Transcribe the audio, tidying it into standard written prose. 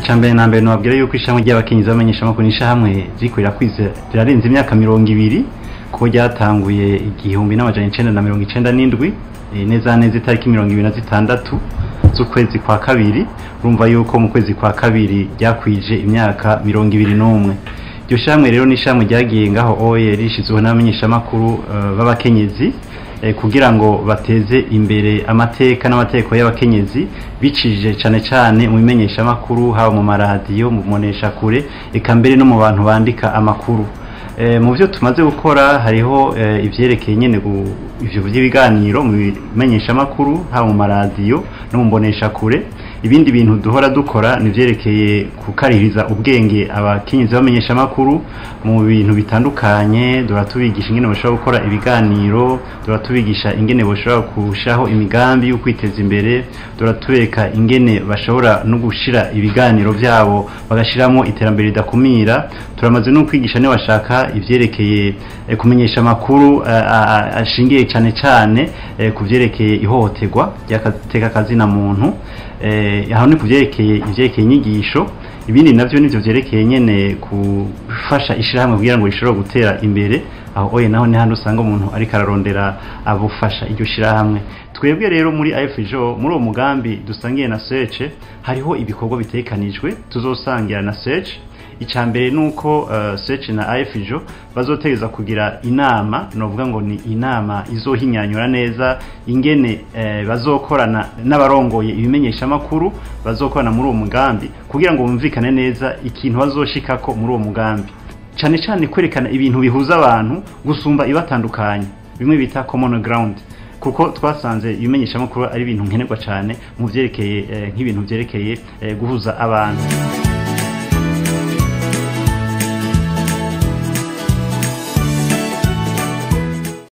Icambere na mbere nababwira yuko ishamwe ry'abakenyezi bamenyesha makuru n'ishamwe rikorera kwize rirarenze imyaka 20, kuko ryatanguye 1997, neza neza itariki 26 z'ukwezi kwa kabiri. Urumva yuko mu kwezi kwa kabiri ryakwije imyaka 21. Iryo shamwe rero ni ishamwe ryagiye ngaho oye rishizweho n'abamenyeshamakuru b'abakenyezi, kugira ngo bateze imbere amateka n'amategeko y'abakenyezi bicishije cane cane mu bimenyeshamakuru, haba mu maradiyo, mu mboneshakure, eka mbere no mu bantu bandika amakuru. Mu byo tumaze gukora hariho ivyerekeye nyene ivyo by'ibiganiro mu bimenyeshamakuru, haba mu maradiyo no mu mboneshakure. Ibindi bintu duhora dukora ni vyerekeye kukarihiriza ubwenge abakenyezi bamenyeshamakuru mu bintu bitandukanye. Duhora tubigisha ingene bashobora gukora ibiganiro, duhora tubigisha ingene bashobora gushiraho imigambi yo kwiteza imbere, duhora tubereka ingene bashobora no gushira ibiganiro vyabo bagashiramo iterambere ridakumira. Turamaze no kwigisha niba bashaka ivyerekeye kumenyesha amakuru ashingiye cane cane ku vyerekeye ihohoterwa ry'agateka kazina muntu. Aho ni kuvyerekeye ivyerekeye inyigisho. Ibindi navyo nivyo vyerekeye nyene gufasha ishirahamwe kugira ngo rishobore gutera imbere. Aho oye naho ni handi usanga umuntu ariko ararondera abufasha iryo shirahamwe. Twebwe rero muri AFJO, muri uwo mugambi dusangiye na Search, hariho ibikorwa bitekanijwe tuzosangira na Search. Icambere nuko Search na AFJO bazotegeza kugira inama, novuga ngo ni inama izohinyanyura neza ingene bazokorana n'abarongoye ibimenyesha makuru bazokorana muri uwo mugambi, kugira ngo bumvikane neza ikintu bazoshikako muri uwo mugambi, cane cane kwerekana ibintu bihuza abantu gusumba ibatandukanye, bimwe bita common ground, kuko twasanze ibimenyesha makuru ari ibintu nkenerwa cane mu vyerekeye nk'ibintu vyerekeye guhuza abantu.